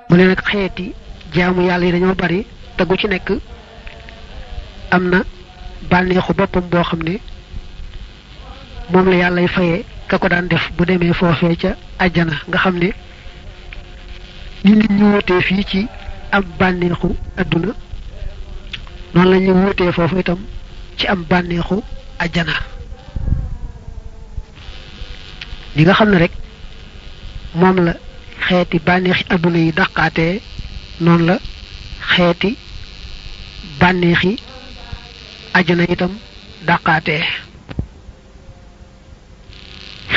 mu ne nag xeeti jaamu yàlla yi dañoo bari te gu ci nekk am na bànneexu boppam boo xam ne moom la yàllay fayee ka ko daan def bu demee foofee ca àjjana nga xam ne ni nit ñu wutee fii ci am bànneexu adduna noonu la ñu wutee foofu itam ci am bànneexu àjjana li nga xam ne rek moom la xeeti bànneexi adduna yi dàqaatee noonu la xeeti bànneexi àjjana itam dàqaatee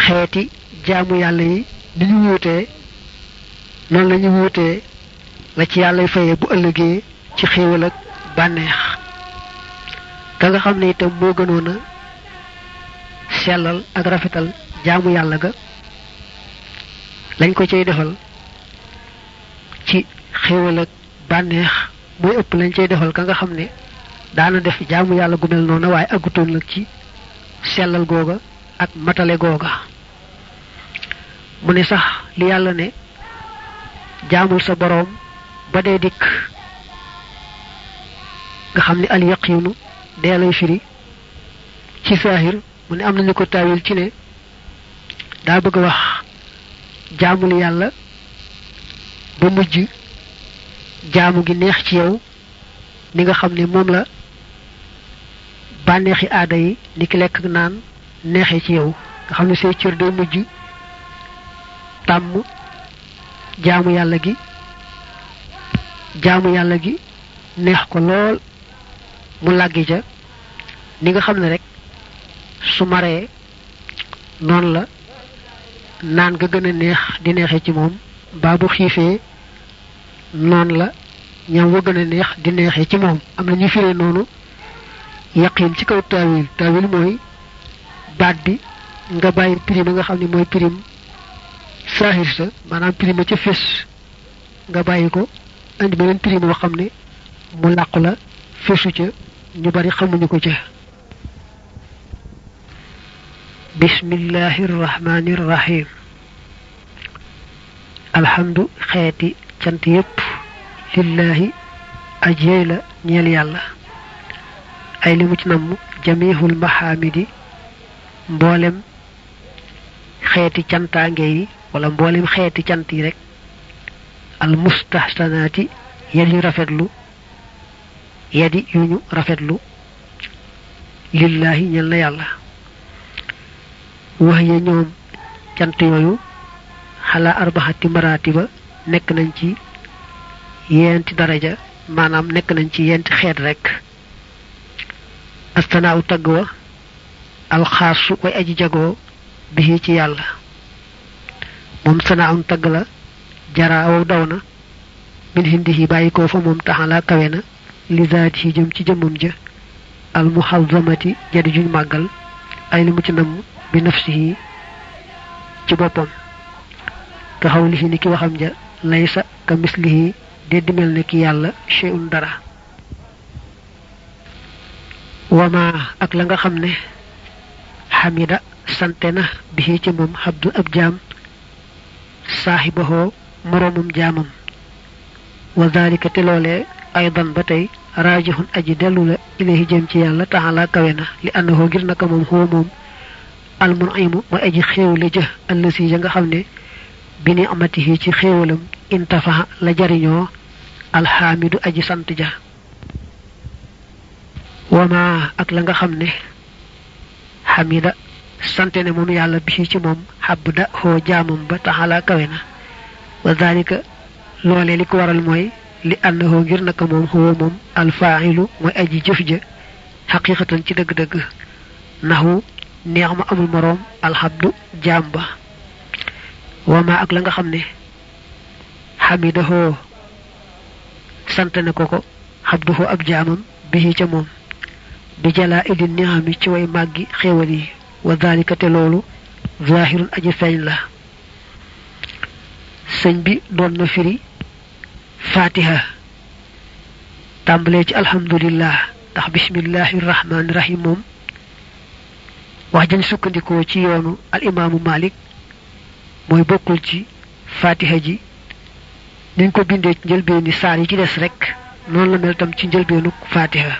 xeeti jaamu yàlla yi ni ñu wuutee noonu la ñu wuutee la ci yàlla fayee bu ëllëgee ci xéewal ak bànneex ka nga xam ne itam moo gënoon a sellal ak rafetal jaamu yàlla ga lañ ko cay defal ci xéewal ak bànneex mooy ëpp lañ cay defal ka nga xam ne daana def jaamu yàlla gu mel noonu waaye àggutoon nag ci sellal googa ak matale googa mu ne sax li yàlla ne jaamul sa boroom ba dee dikk nga xam ne al yaqiinu dee lay firi ci saahir mu ne am nañu ko taawil ci ne daa bëgg a wax jaamul yàlla ba mujj jaamu gi neex ci yow ni nga xam ne moom la bànneexi aada yi ni ki lekk naan neexee ci yow nga xam ne say cër day mujj tàmm jaamu yàlla gi neex ko lool mu làggi ca ni nga xam ne rek su maree noonu la naan ga gën a neex di neexee ci moom baa bu xiifee noonu la ñam wa gën a neex di neexee ci moom am na ñu firee noonu yaqiin ci kaw taawil mooy baat bi nga bàyyi prime nga xam ne mooy prime saahir sa maanaam prime ca fés nga bàyyi ko andi beneen prime boo xam ne mu làqu la fésu ca ñu bari xamuñu ko ca bismillahi rahmaani rahim alhamdu xeeti cant yépp lillahi ajey la ñeel yàlla ay li mu ci namm jamihul mahamidi mboolem xeeti cantaange yi wala mboolem xeeti cant yi rek al mustahsanaati yadi rafetlu yu ñu rafetlu lillahi ñeel na yàlla wax ya ñoom cant yooyu xalaa arbaxati maratiba nekk nañ ci yenti daraja maanaam nekk nañ ci yenti xeet rek astanaaw tagg wa alxaasu way aji jagoo bi ci yàlla moom sanaaun tagg la jara aw daw na min hindihi bàyyi ko fa moom taxalaa kawe na li zaati jëm ci jëmmam ja al muhazzamati jadi juñ màggal ay li mu ci namm bi nafsihi ci boppam ka xawlihi ni ki waxam ja laysa ka mislihi deddi mel ne ki yàlla shay'un dara wama ak la nga xam ne xamida sante na bi ci moom xabdu ab jaam saaxibahoo moroomum jaamam wa dalika te loolee aydan ba tey raajihun aji dellu la ilayhi jëm ci yàlla taxala kawe na li annahu ngir naka moom xoo moom almun'imu mooy aji xéewle ja allasi ja nga xam ne bi ni amatihi ci xéewalam intafaha la jariñoo alxaamidu aji sant ja wama ak la nga xam ne xamida sante ne moom yàlla bi ci moom xabda xoo jaamam ba taxala kawe na wa dalika loolee li ko waral mooy li annahu ngir naka moom xoo moom alfaa'ilu mooy aji jëf ja xaqiqatan ci dëgg-dëgg naxu neex ma amul moroom alxabdu jaam ba wama ak la nga xam ne xamidahoo sant ne ko xabduhoo ab jaamam bi ca moom bi jalaa idi ni'ami ci way màggi xéewal yi wa dalika te loolu zahirun aji feeñ la sëñ bi doon na firi fatiha tàmbalee ci alhamdulillah ndax bismillahi rahmaani rahim moom wax jañ sukkandikoo ci yoonu al imaamu malik mooy bokkul ci fatiha ji niñ ko bindee ci njëlbeeni saar yi ci des rek noonu la mel tam ci njëlbeenu fatiha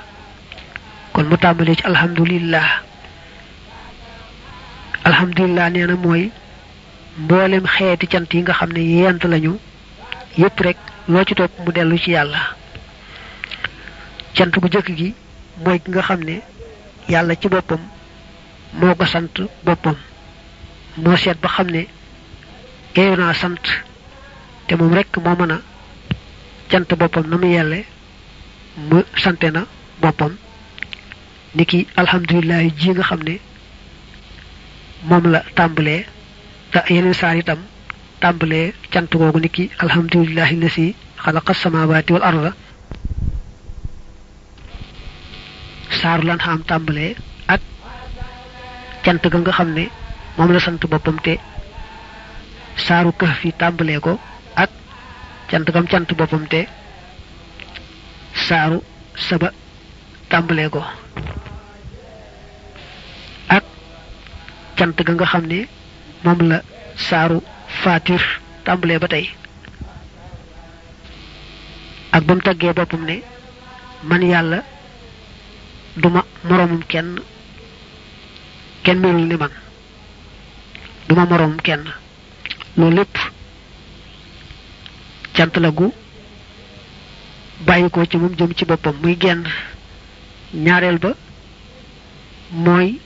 kon mu tàmbalee ci alhamdulillah alhamdulillah nee na mooy mboolem xeeti cant yi nga xam ne yent lañu yépp rek loo ci topp mu dellu ci yàlla cant gu jëkk gi mooy ki nga xam ne yàlla ci boppam moo ko sant boppam moo seet ba xam ne yeeyu naa sant te moom rek moo mën a cant boppam na mu yelle mu sante na boppam niki alhamdulillah ji nga xam ne moom la tàmbalee te yeneen saar itam tàmbalee cant googu niki alhamdulillahi lasi xalaqa samawati wal arda saaru lan xam tàmbalee ak cant ga nga xam ne moom la sant boppam te saaru Kahf tàmbalee ko ak cant gam cant boppam te saaru Saba tàmbalee ko ak cant ga nga xam ne moom la saaru Fatir tàmbalee ba tey ak ba mu taggee boppam ne man yàlla duma moroomum kenn melul ni man duma moroomum kenn loolu lépp cant la gu bàyyi ko ci moom jëm ci boppam muy genn ñaareel ba mooy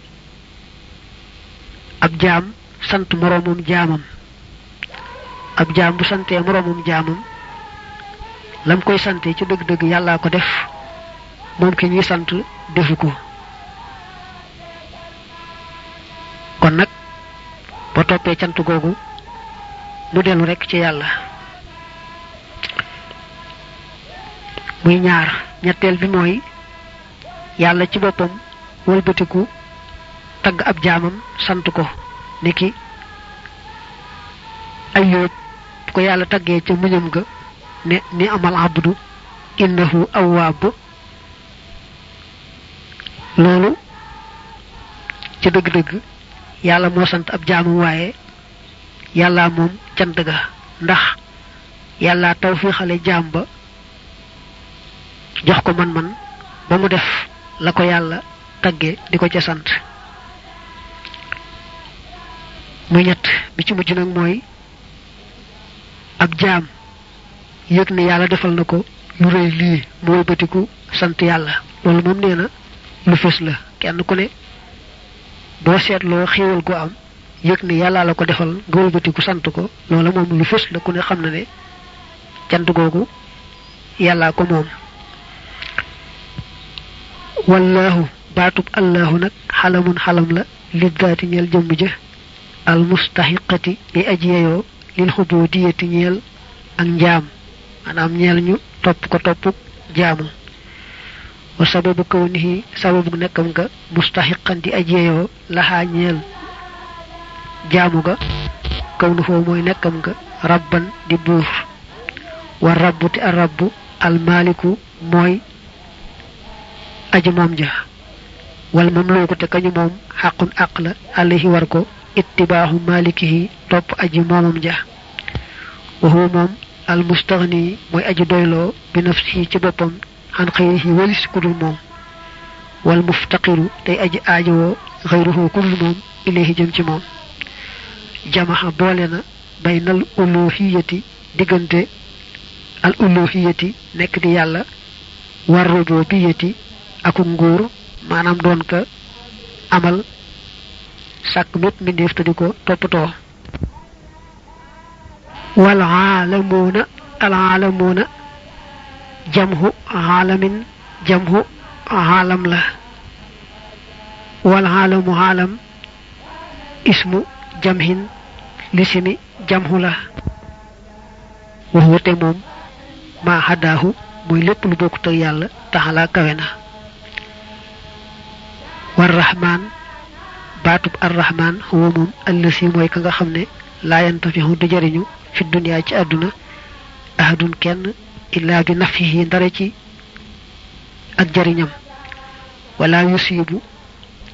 ab jaam sant moroomum jaamam ab jaam bu santee moroomum jaamam lam koy sante ci dëgg-dëgg yàllaa ko def moom ki ñuy sant defu ko kon nag ba toppee cant googu mu dellu rekk ci yàlla muy ñaar ñetteel bi mooy yàlla ci boppam wëlbatiku tagg ab jaamam sant ko niki Ayyub ko yàlla taggee ca muñam ga ne ni amal abdu innahu awwaab loolu ci dëgg-dëgg yàlla moo sant ab jaamam waaye yàlla moom cant ga ndax yàlla tawfiixale jaam ba jox ko man-man ba mu def la ko yàlla tagge di ko ca sant muy ñett bi ci mujj nag mooy ab jaam yëg ne yàlla defal na ko lu rëy lii mu wëlbatiku sant yàlla loolu moom nee na lu fës la kenn ku ne boo seetloo xéewal gu am yëg ne yàlla la ko defal nga wëlbatiku sant ko loola moom lu fës la ku ne xam na ne cant googu yàllaa ko moom wallaahu baatub allahu nag xalamun xalam la liddaati ñeel jëmm ja al mustaxiqati li aji yeyoo lil xubudiyati ñeel ak njaam maanaam ñeel ñu topp ko topp jaamu wa sababu kawnihi sababu nekkam nga mustaxiqan di aji yeyoo laxaa ñeel jaamu ga kawnu foo mooy nekkam nga rabban di buur wa rabbu te a rabbu almaaliku mooy aji moom ja wal mamluuku te kañu moom xaqun àq la alayhi war ko ittibaaxu maalikihi topp aji moomam ja wa huwa moom almustaxni mooy aji doyloo bi nafsihi ci boppam xan xëyrihi walis kudul moom wal muftaqiru tey aji aajowoo xëyruhu kudul moom ilayhi jëm ci moom jamaxa boole na baynal uluhiyati diggante al uluhiyati nekk di yàlla war rububiyati aku nguur maanaam doon ka amal sàkk mépp mbindeef te di ko toppatoo wal aalamuuna al aalamuuna jamhu aalamin jamhu aalam la wal aalamu aalam ismu jamhin lisimi jamhu la waxute moom maa xadaahu mooy lépp lu bokkut ak yàlla taxalaa kawe na war rahmaan baatub arrahmaan huwa moom allasi mooy ka nga xam ne laa yantafihu du jariñu fi duniyaa ci àdduna ahadun kenn illaa bi nafihi ndare ci ak jariñam wala yusibu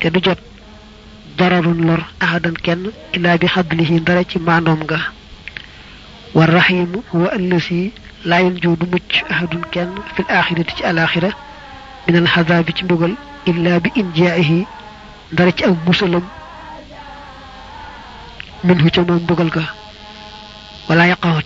te du jot dararun lor ahadan kenn illa bi xadlihi dara ci maandoom nga war rahimu huwa allasi laa yanju du mucc ahadun kenn fil axirati ci alaxira min al xadaabi ci mbugal illa bi injaa'ihi dara ci ak musalam minhu ca moom mbugal ga wala yaqahu